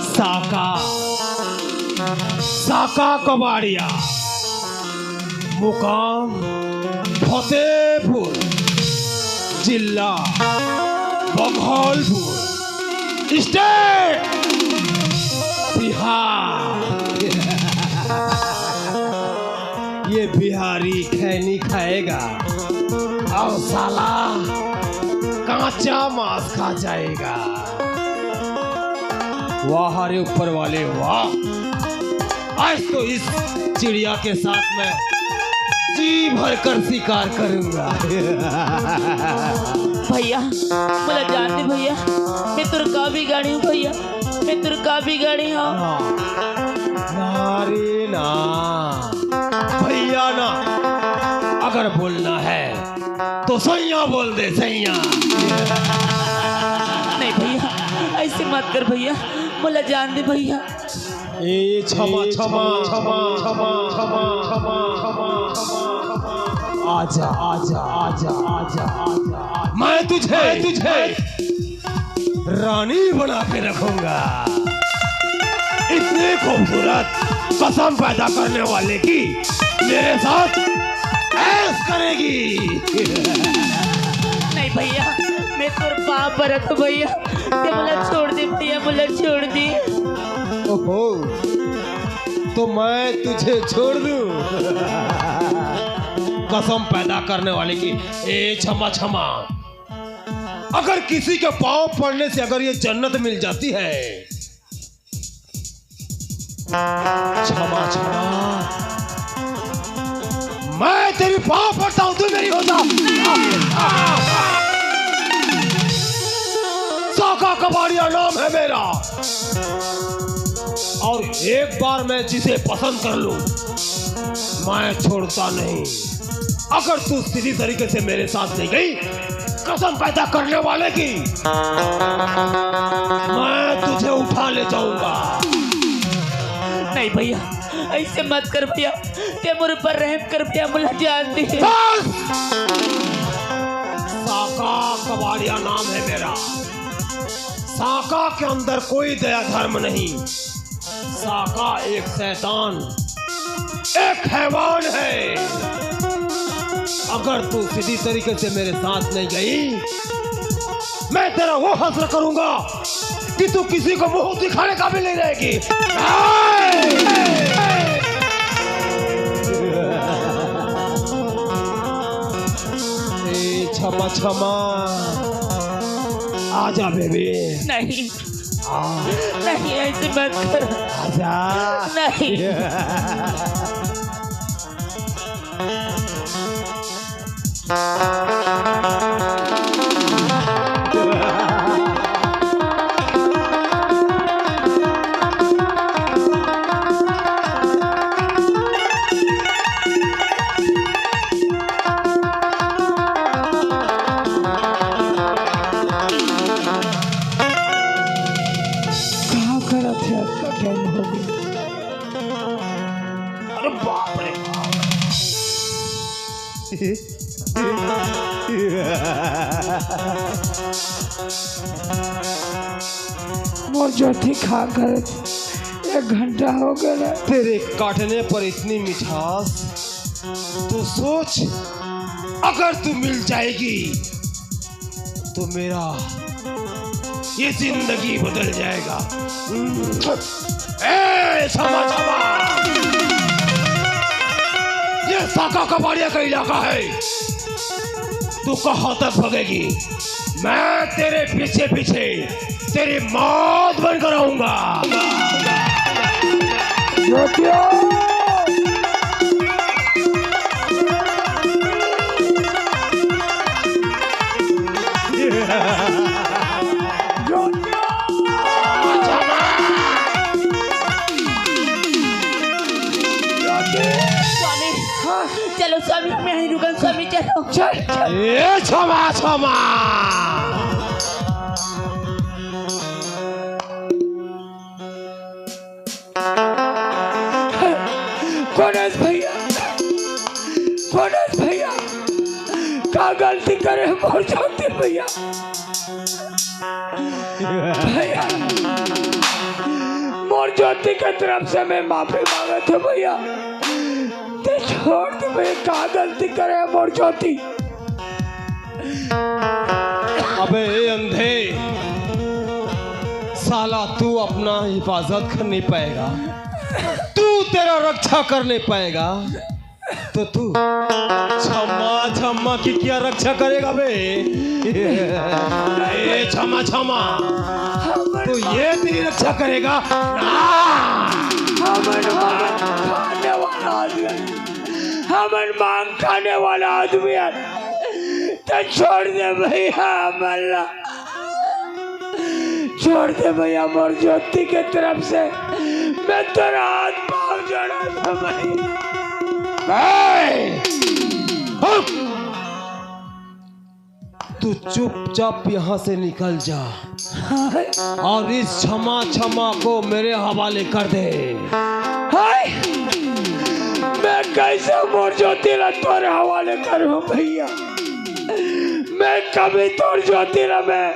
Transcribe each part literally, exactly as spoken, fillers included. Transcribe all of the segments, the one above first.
साका, साका कबाड़िया, मुकाम फतेहपुर, जिला बघौलपुर, स्टेट बिहार। ये बिहारी खैनी खाएगा और साला कांचा मांस खा जाएगा। वाह रे ऊपर वाले, वाह। आज तो इस चिड़िया के साथ मैं जी भर कर शिकार करूंगा। भैया, मोला जान दे भैया, मैं तोर का बिगाड़ी हूँ भैया, मैं तोर का बिगाड़ी हूँ। ना रे ना, भैया ना, अगर बोलना है तो सैया बोल दे, सैया। नहीं भैया, ऐसे मत कर भैया, मोला जान दे भैया। ए क्षमा, क्षमा, क्षमा, क्षमा, क्षमा, क्षमा, क्षमा, क्षमा। आजा, आजा, आजा, आजा, आजा, आजा। मैं तुझे, मैं तुझे रानी बना के रखूंगा। इतनी खूबसूरत कसम पैदा करने वाले की मेरे साथ ऐश करेगी। नहीं भैया, मैं तोर पाँव परत हूँ भैया, ते मोला छोड़ दे भैया, मोला छोड़ दे। ओहो, तो मैं तुझे छोड़ दूं? कसम पैदा करने वाले की, ए क्षमा, क्षमा। अगर किसी के पाँव पड़ने से अगर ये जन्नत मिल जाती है, क्षमा, क्षमा। मैं तेरी पाँव पड़ता हूँ, तू मेरी हो जा। साका कबाड़िया नाम है मेरा, और एक बार मैं जिसे पसंद कर लूं, मैं छोड़ता नहीं। अगर तू सीधी तरीके से मेरे साथ नहीं गई, कसम पैदा करने वाले की, मैं तुझे उठा ले जाऊंगा। नहीं भैया, ऐसे मत कर भैया, ते मोर ऊपर रहम कर भैया, मोला जान दे। बस! साका कबाड़िया नाम है मेरा। साका के अंदर कोई दया धर्म नहीं। साका एक शैतान, एक हैवान है। अगर तू सीधी तरीके से मेरे साथ नहीं गई, मैं तेरा वो हश्र करूंगा कि तू किसी को मुंह दिखाने काबिल नहीं रहेगी। ए, क्षमा, क्षमा। आजा बेबी। नहीं। आ। नहीं, ऐसे मत कर। आजा। नहीं। का करत हे, अतका टाइम हो गे। अरे बाप रे बाप। मोर जोठी खा कर एक घंटा हो गया। तेरे काटने पर इतनी मिठास, तू सोच, अगर तू मिल जाएगी तो मेरा ये जिंदगी बदल जाएगा। ए, क्षमा, क्षमा। ये साका कबाड़िया का इलाका है। तू कहाँ तक भगेगी? मैं तेरे पीछे पीछे तेरी मौत बनकर आऊंगा। स्वामी, हाँ, चलो स्वामी, मैं यहीं रुकन स्वामी, चलो। चल, चल। ए, क्षमा, क्षमा। कोन हस भैया? कोन हस भैया? का गलती करे मोर ज्योति भैया? भैया, मोर ज्योति के तरफ से मैं माफी मांगत हूँ भैया। ते छोड़ दे भैया, का गलती करे मोर ज्योति? अबे ए अंधे, साला तू अपना हिफाजत कर नहीं पाएगा, तू तेरा रक्षा कर नहीं पाएगा, तो तू छम्मा छम्मा की क्या रक्षा करेगा बे? ए छम्मा छम्मा, तो ये तेरी रक्षा करेगा ना? हमन मांग खाने वाला आदमी, हमन मांग खाने वाला आदमी है। तो छोड़ दे भैया हमन ला, छोड़ दे भैया, मोर ज्योति के तरफ से मैं तोर हाथ पाँव जोड़ा था भैया। ए! हट! तू चुपचाप यहाँ से निकल जा और इस छमा छमा को मेरे हवाले कर दे। हाय! मैं कैसे मोर ज्योति ला तोर हवाले करूँ भैया? मैं कभी तोर ज्योति ला, मैं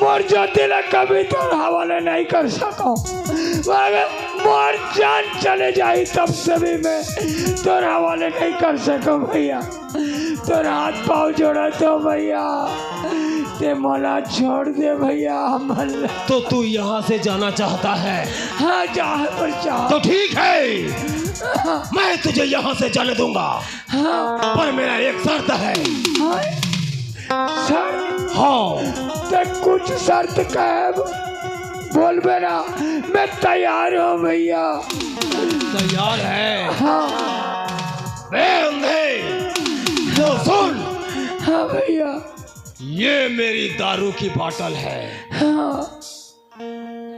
मोर ज्योति ला कभी तोर हवाले नहीं कर सको। अगर मोर जान चले जाही तब से भी मैं तोर हवाले नहीं कर सको भैया। तोर हाथ पाँव जोड़ा तो भैया, ते मोला छोड़ दे भैया, हमन ला। तो तू यहाँ से जाना चाहता है? हाँ, जाए पर चाह। तो ठीक है, मैं तुझे यहाँ से जाने दूंगा, हाँ। पर मेरा एक शर्त है। हाँ। शर्त? हाँ। ते कुछ शर्त कहे बोल बेटा, मैं तैयार हूँ भैया। तैयार है? हाँ। बे अंधे, तो सुन। हाँ भैया। ये मेरी दारू की बाटल है। हाँ।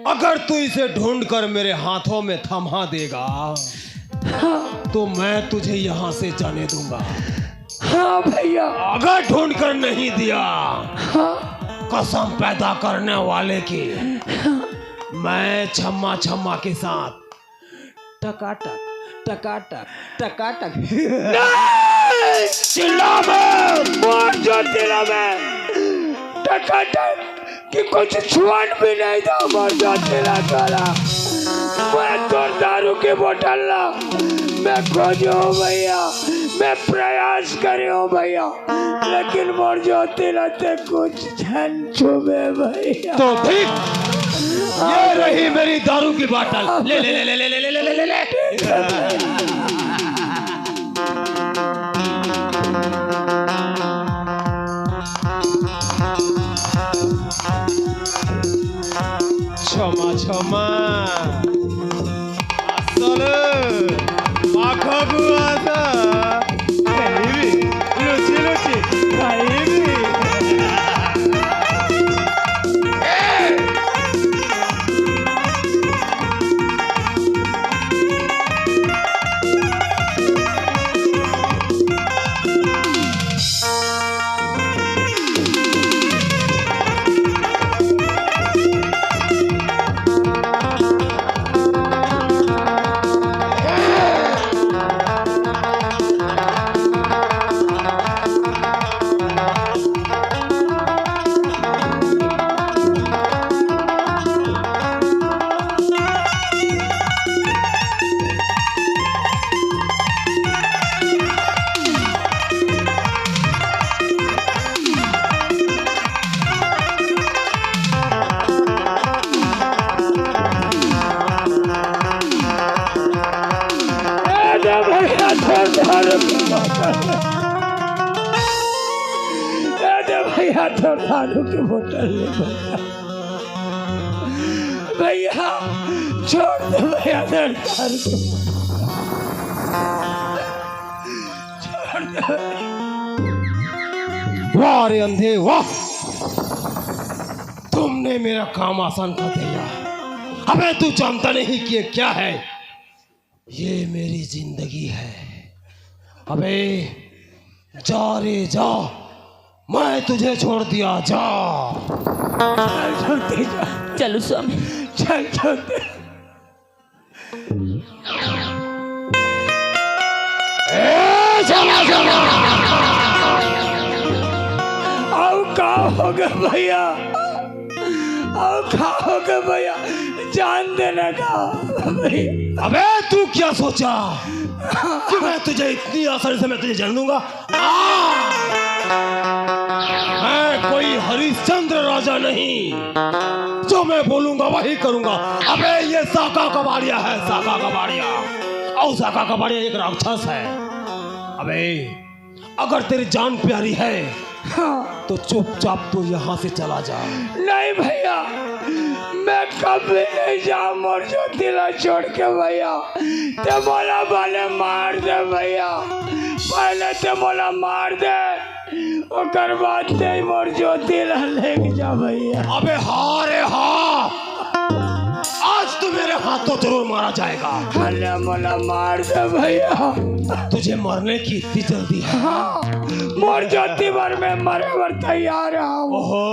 अगर तू इसे ढूंढकर मेरे हाथों में थमा देगा, हाँ। तो मैं तुझे यहाँ से जाने दूंगा। हाँ भैया। अगर ढूंढकर नहीं दिया, हाँ। कसम पैदा करने वाले की, हाँ। मैं छम्मा छम्मा के साथ टकाटक, टकाटक, टकाटक। नहीं! चिल्ला मत! मोर ज्योति ला मैं टकाटक कि कुछ छुअन भी नहीं दो मोर ज्योति ला तोला। मैं तोर दारू के बोतल ला मैं खोजो भैया, मैं प्रयास करो भैया, लेकिन मोर ज्योति ला ते कुछ झन छुबे भैया। तो ठीक, ये रही मेरी दारू की बाटल। ले, ले, ले। क्षमा, क्षमा। আসলে মাখবু আদা খাইবি, লুচি লুচি খাইবি। ए दे भैया, थोर दारू की बोतल। ए दे भैया, थोर दारू की बोतल ले भैया। भैया, छोड़ दे भैया, थोर दारू की बोतल। छोड़ दे। वाह रे अंधे, वाह। तुमने मेरा काम आसान कर दिया। अबे तू जानता नहीं कि ये क्या है? ये मेरी जिंदगी है। अबे जा रे जा, मैं तुझे छोड़ दिया, जा। चल छोड़ दे, जा। चलो स्वामी। चल छोड़ दे। ए, चला, चला। हो गया भैया, और खाओगे भैया, जान देने का भैया। अबे तू क्या सोचा कि मैं तुझे इतनी आसानी से मैं तुझे जान लूंगा? आ! मैं कोई हरिश्चंद्र राजा नहीं, जो मैं बोलूंगा वही करूंगा। अबे ये साका कबाड़िया है, साका कबाड़िया। और साका कबाड़िया एक राक्षस है। अबे अगर तेरी जान प्यारी है, हाँ। तो चुपचाप तू यहाँ से चला जा। नहीं भैया, मैं कभी नहीं जाऊँ मोर ज्योति ला छोड़ के भैया। ते मोला भले मार दे भैया, पहले ते मोला मार दे, ओकर बाद ते मोर ज्योति ला लेके जा भैया। अबे हाँ रे हाँ, आज तू मेरे हाथों जरूर मारा जाएगा। भले मोला मार दे भैया। तुझे मरने की इतनी जल्दी है? हाँ, मोर ज्योति बर मैं मरे बर तैयार हूँ। ओहो,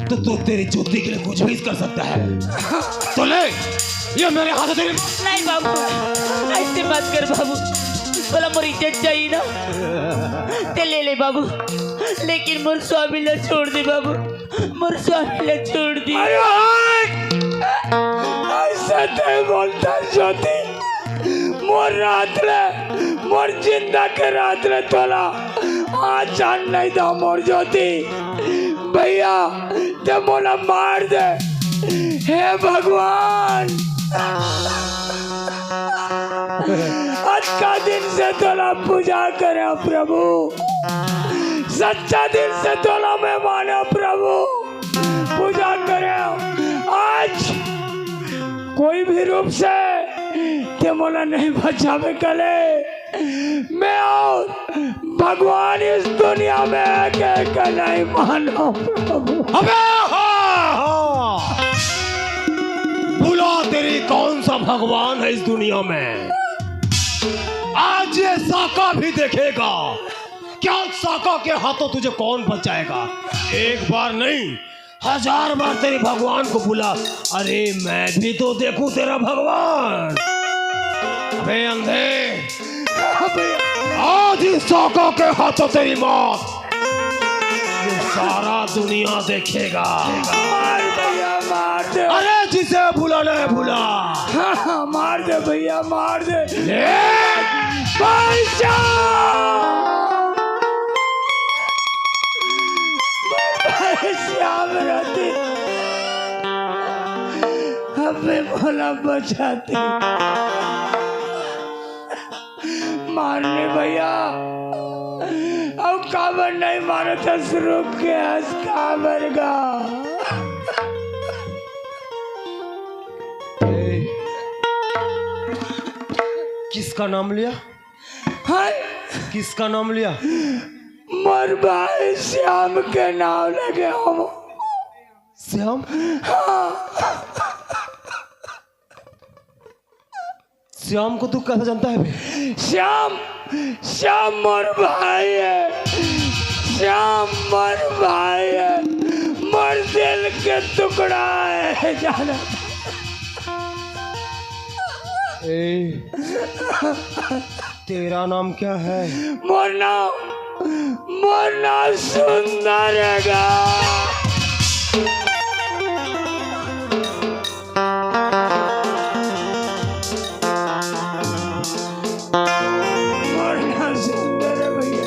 तो तू तेरी ज्योति के लिए कुछ भी कर सकता है। तो ले, ये मेरे हाथों से। नहीं बाबू, ऐसे मत कर बाबू, बोला मोर इज्जत चाहिए ना, ते ले ले बाबू, लेकिन मोर स्वामी ला छोड़ दे बाबू, मोर स्वामी ला छोड़ दे। अरे हट! ऐसे ते बोलता ज्योति, मोर रात ले, मोर जिंदा के रात ले तोला आज जान नहीं दा मोर ज्योति। भैया, ते मोला मार दे। हे भगवान, आज का दिन से तोला पूजा करे प्रभु, सच्चा दिल से तोला मैं माने प्रभु, पूजा करे। आज कोई भी रूप से ते मोला नहीं बचावे कले। मैं और भगवान इस दुनिया में एक एक नहीं मानो प्रभु। अबे हाँ, हाँ। बुला, तेरी कौन सा भगवान है इस दुनिया में? आज ये साका भी देखेगा क्या साका के हाथों तुझे कौन बचाएगा। एक बार नहीं, हजार बार तेरे भगवान को बुला। अरे मैं भी तो देखूं तेरा भगवान। अबे अंधे, अबे आज ही साका के हाथों तेरी मौत। ये सारा दुनिया देखेगा। मार भैया, मार दे। अरे जिसे बुलाना है बुला। हाँ, हाँ, मार दे भैया, मार दे। ले। भाई साहब। भाई श्याम रति, अबे भोला बचाती। मारने भैया, अब काबर नहीं मारत हस, रुक के हस काबर गा। ए, किसका नाम लिया? हाय। किसका नाम लिया? मोर भाई श्याम के नाम लगे हम। श्याम? हाँ। श्याम को तू कैसे जानता है बे? श्याम, श्याम मोर भाई है। श्याम मोर भाई है। मोर दिल के टुकड़ा है, जाना। ए, तेरा नाम क्या है? मोर नाम, मोर नाम सुंदर है गा। मोर नाम सुंदर है भैया।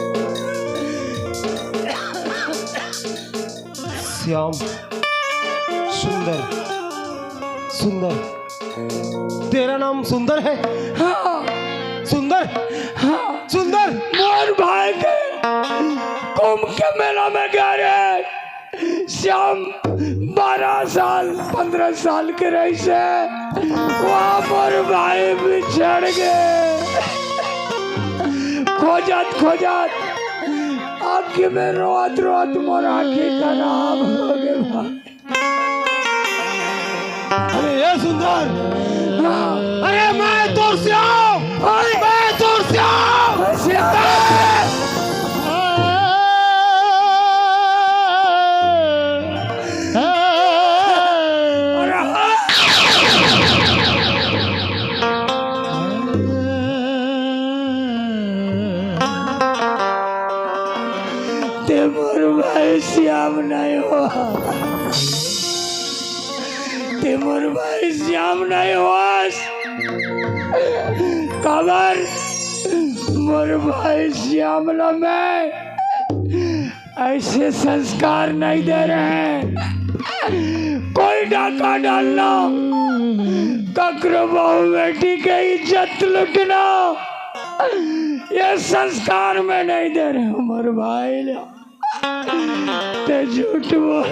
श्याम, सुंदर, सुंदर। तेरा नाम सुंदर है? हाँ। सुंदर? हाँ। सुंदर? मोर भाई के कुंभ के मेला में गए रहे श्याम, बारह साल, पन्द्रह साल के रहिसे, वहाँ मोर भाई बिछड़ गए। खोजत खोजत आँखी में रोत रोत मोर आँखी खराब हो गए भाई। अरे ए सुंदर, हाँ। अरे मैं तोर श्याम, अरे मैं तोर श्याम। श्याम। अरे हाँ। ते मोर भाई श्याम नहीं हो, ते मोर भाई श्याम नहीं हो। काबर मोर भाई श्याम ला मैं ऐसे संस्कार नहीं दे रहे हैं। कोई डाका डालना, ककरो बहू बेटी के इज्जत लूटना, ये संस्कार मैं नहीं दे रहे हूँ मोर भाई ला। ते झूठ बोल।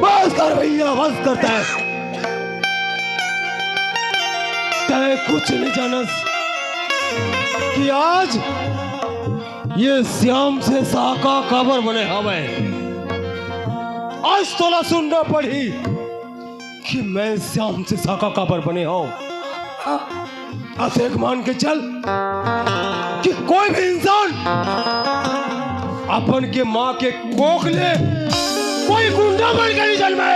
बस कर भैया, बस कर। तै, तै कुछ नहीं जानस कि आज ये श्याम से साका काबर बने हवय। आज तोला सुनना पड़ही कि मैं श्याम से साका काबर बने हव। अतेक मान के चल कि कोई भी इंसान अपन के माँ के कोख ले कोई गुंडा बन के नहीं जन्मे,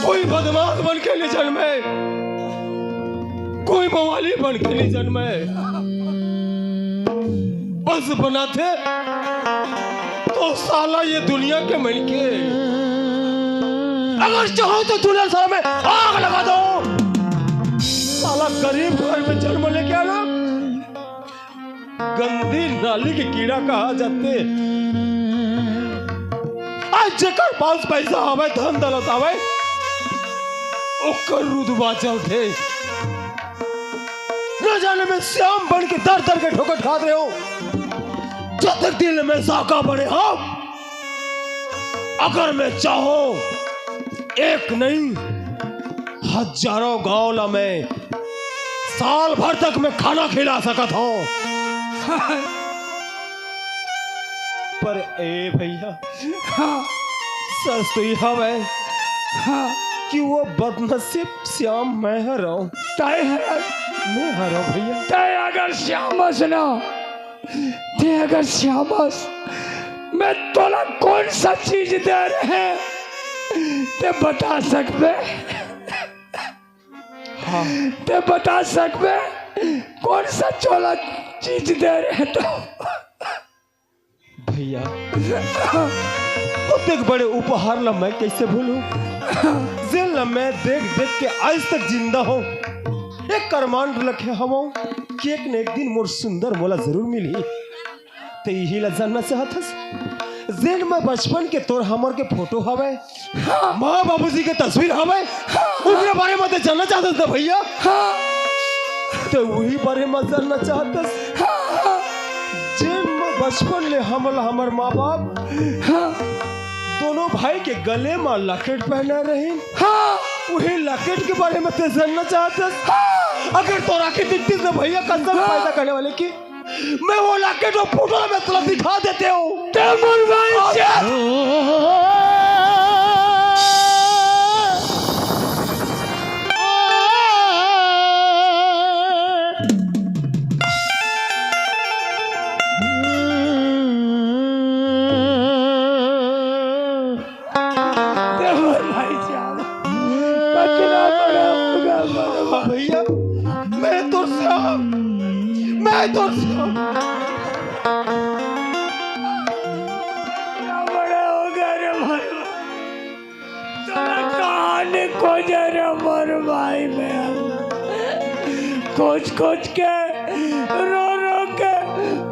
कोई बदमाश बन के नहीं जन्मे, कोई मवाली बन के नहीं जन्मे। बस बनाथे तो साला ये दुनिया के मनखे, अगर चाहो तो दुनिया साला में आग लगा दो। साला गरीब घर में जन्म लेके आना, गंदी नाली के कीड़ा कहा जाथे। आज जेकर पास पैसा हवय, धन दौलत हवय, ओकर रुतबा चलथे। न जाने मैं श्याम बन के दर दर के ठोकर खात रहे हूँ। जब तक दिल में साका बने हो, अगर मैं चाहूँ, एक नहीं, हजारों गांव ला मैं साल भर तक मैं खाना खिला सकत हूँ। पर ए भैया, हाँ। सच तो ये हवय हाँ। कि वो बदनसीब श्याम मैं हरव। तय है। मैं हरव भैया। तय अगर श्याम हस ना, ते अगर श्याम हस, मैं तोला कौन सा चीज दे रहे हैं, ते बता सकबे? हाँ। ते बता सकबे, कौन सा चोला चीज दे रहे तो? भैया, ओतेक बड़े उपहार ला मैं कैसे भूलूं? जेन ला मैं देख देख के आज तक जिंदा हूँ। एक अरमान रखे हवं कि एक न एक दिन मोर सुंदर मोला जरूर मिलही। ते इही ला जानना चाहत हस? जेन में बचपन के तोर हमर के फोटो हवय, हाँ। माँ बाबूजी के तस्वीर हवय, हाँ। ओकरे बारे में ते जानना चाहत हस ना भैया? हाँ। ते उही बारे में जानना चाहत हस? हाँ। जेन में बचपन ले हमला हमर माँ बाप हाँ। दोनों भाई के गले में लॉकेट पहना रहिन। हाँ। उही लॉकेट के बारे में ते जानना चाहत हस? हाँ। अगर तोर आँखी दिखतिस ना भैया, कसम हाँ। पैदा करने वाले की, मैं वो लॉकेट और फोटो मैं तुला दिखा देते हूँ। ते मोर भाई से ते मोर भाई श्याम, कतना बड़ा होगा मोर भाई। भैया, मैं तोर श्याम, मैं तोर श्याम। कतना बड़ा होगा रे भाई। तोला कहाँ ले खोजे रे मोर भाई मैं। खोज खोज के, रो रो के,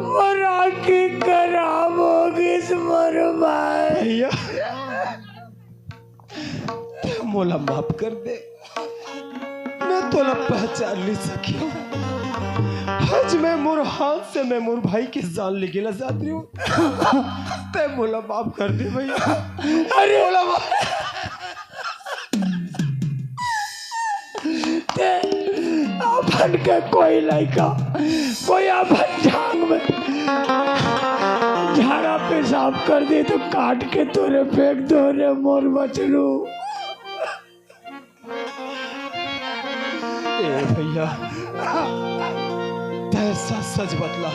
मोर आँखी खराब हो गिस मोर भाई। भैया, ते मोला माफ कर दे, मैं तोला पहचान नहीं सकियो। आज मैं मोर हाथ से मैं मोर भाई के जान लेगे ला जात रहे हूँ। ते मोला माफ कर दे भैया। अरे मोला माफ। ते अपन के कोई लइका, कोई अपन जांग में झाड़ा पेशाब कर दे तो काट के तोरे फेंक दो रे मोर बछरू। ए भैया, तै सच सच बतला,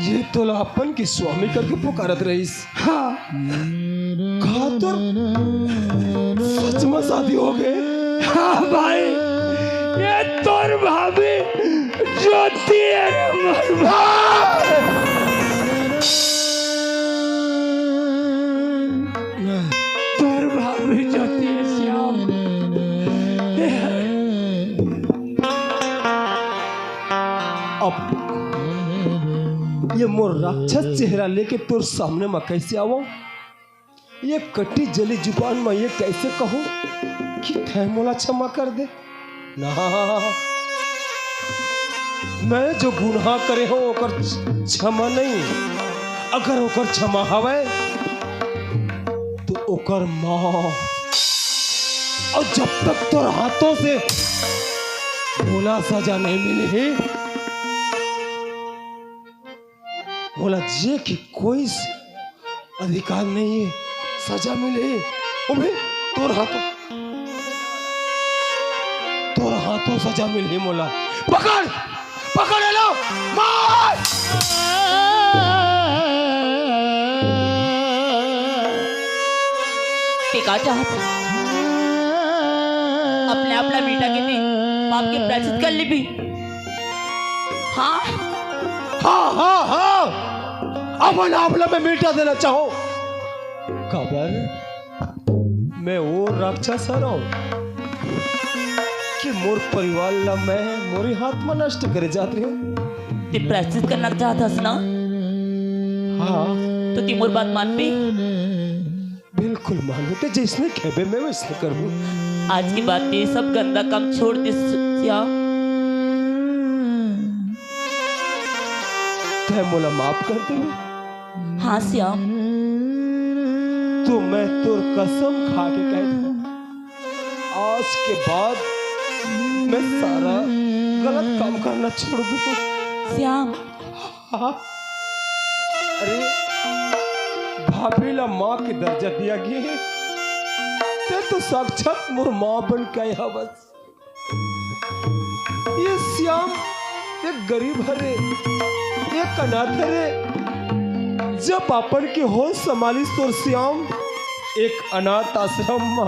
ये तोला अपन के स्वामी करके पुकारत रहिस। हाँ। का तोर सच में शादी हो गए? हाँ भाई, ये तोर भाभी ज्योति है रे मोर भाई। अब ये मोर राक्षस चेहरा लेके तोर सामने म कैसे आवंव? ये कटी जली जुबान म ये कैसे कहूं कि तैं मोला क्षमा कर दे? ना, मैं जो गुनाह करे हंव ओकर क्षमा नहीं, अगर ओकर क्षमा हवय तो ओकर मौत। अउ जब तक तोर हाथों से मोला सजा नहीं मिलही, मोला जिए के कोई अधिकार नहीं है। सजा मिलही, अबे तोर हाथों, तोर हाथों सजा मिलही मोला। पकड़, पकड़ एला, मार। ते का चाहत? अपने आप ला मिटा के ते पाप के प्रायश्चित कर लेबे। हाँ? हाँ, हाँ, हाँ। अपन आप ला मैं मिटा देना चाहंव। काबर मैं वो राक्षस हरंव कि मोर परिवार ला मैं मोरे हाथ म नष्ट करे जात रहेंव। ते प्रायश्चित करना चाहत हस ना? हाँ। तो ते मोर बात मानबे? बिल्कुल मानहूं, ते जइसने कहिबे मैं वइसने करहूं। आज के बाद ते सब गंदा काम छोड़ दे श्याम। तैं मोला माफ कर देबे। हाँ श्याम। तो मैं तोर कसम खा के कहत हंव, आज के बाद मैं सारा गलत काम करना छोड़ दूं। श्याम। हाँ। अरे, भाभी ला माँ के दर्जा दिया गे हे। तैं तो साक्षात मोर माँ बन के आय हवस। ये श्याम एक गरीब हरे, एक अनाथ हरे। जब अपन के होश संभालिस तोर श्याम एक अनाथ आश्रम म।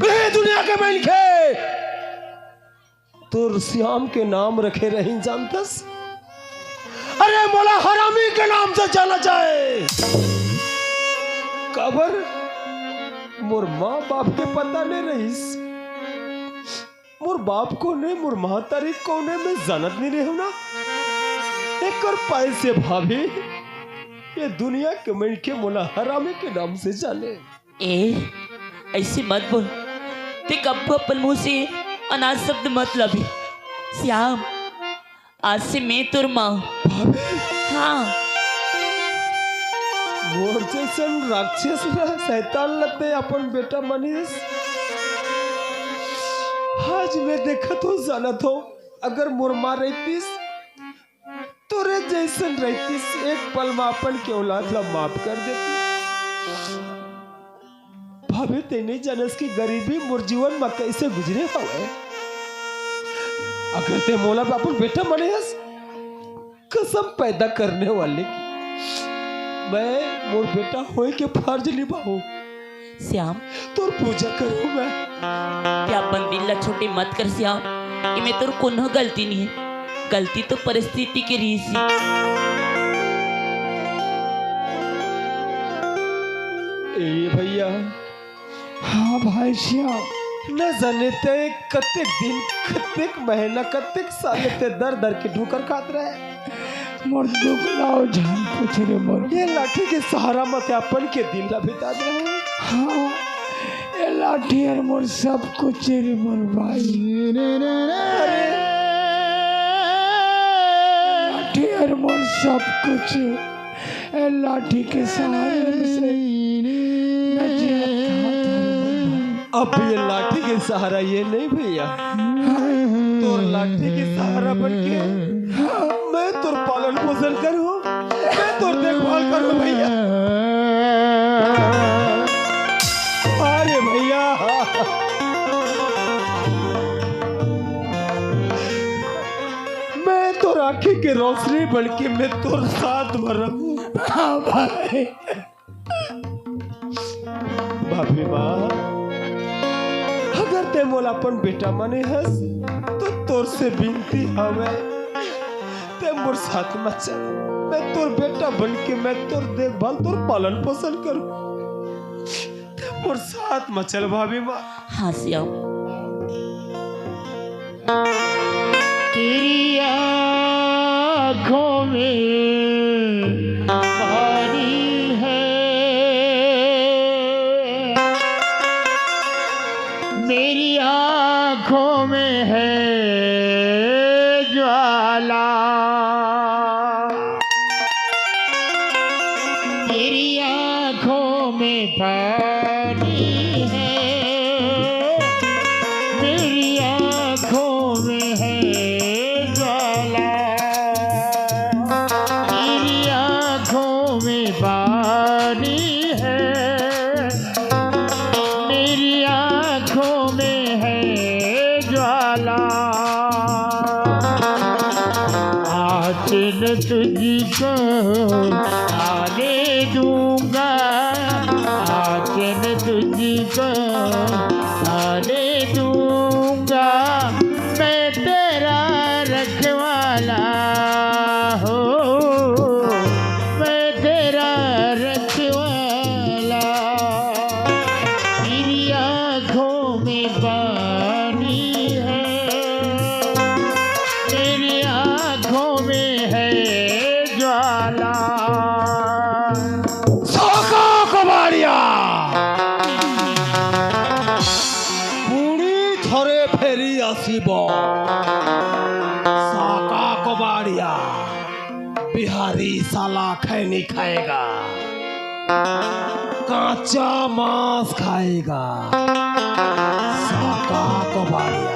ए दुनिया के मनखे, तोर श्याम के नाम रखे रहिन जानथस? अरे मोला हरामी के नाम से जाना जाय। काबर? मोर माँ बाप के पता नहीं रहिस। मोर बाप कोन हे, मोर महतारी कोन हे, मैं जानत नहीं रहेंव ना। एकर पाय से भाभी, ये दुनिया के मनखे मोला हरामी के नाम से जाने। ए, अइसे मत बोल। ते कभू अपन मुंह से अनाथ शब्द मत लाबे। श्याम, आज से मैं तोर माँ। भाभी। हाँ। मोर जइसन राक्षस ला, शैतान ला ते अपन बेटा मानिस। आज मैं देखत हंव, जानत हंव, अगर मोर माँ रहितिस, तोरे जइसन रहितिस, एक पल म अपन के औलाद ला माफ कर देतिस। भाभी, ते नहीं जानस कि गरीबी मोर जीवन म कैसे गुजरे हवय। अगर ते मोला अपन बेटा माने हस, कसम पैदा करने वाले की, मैं मोर बेटा होय के फर्ज निभाहूं। श्याम, तोर पूजा करहूं मैं। ते अपन दिल ला छोटे मत कर श्याम, एमे तोर कोनो गलती नहीं हे, गलती तो परिस्थिति के रहिस हे। ए भैया। हाँ भाई श्याम। न जाने ते कतेक दिन, कतेक महीना, कतेक साल ते दर दर के ठोकर खात रहे। मोर दुख ला अउ झन पूछ रे मोर। ये लाठी के सहारा म ते अपन के दिन ला बिता दे। हाँ, ये लाठी हर मोर सब कुछ हे रे मोर भाई। अरे। लाठी हर मोर सब कुछ हे। ए लाठी के सहारे से मैं जियत खात हूँ। अब ये लाठी के सहारा ये नहीं भैया, तोर लाठी के सहारा बन के मैं तोर पालन पोषण करूँ, मैं तोर देखभाल करूँ भैया। अरे भैया, मैं तोर आँखी के रोशनी बन के मैं तोर साथ में रहूँ। हाँ भाई। भाभी माँ, अगर ते मोला अपन बेटा माने हस, तो तोर से विनती हवे, ते मोर साथ म चल। मैं तोर बेटा बन के मैं तोर देखभाल, तोर पालन पोषण करूँ। ते मोर साथ म चल भाभी माँ। हाँ श्याम। में पानी है, मेरी आंखों में है ज्वाला। तेरी आंखों में पानी है, मेरी आंखों में है ज्वाला। तेरी आंखों में पानी है, मेरी आंखों में है ज्वाला। आज न तुझको आने दूंगा, आज न तुझको आने दूंगा, मैं तेरा रखवाला हो, मैं तेरा रखवाला। तेरी आंखों में पानी है, तेरी आंखों में है ज्वाला। साका कबाड़िया, पूरी थरे फेरी आसीबो। साका कबाड़िया, बिहारी साला खैनी खाएगा, कांचा मांस खाएगा। साका कबाड़िया।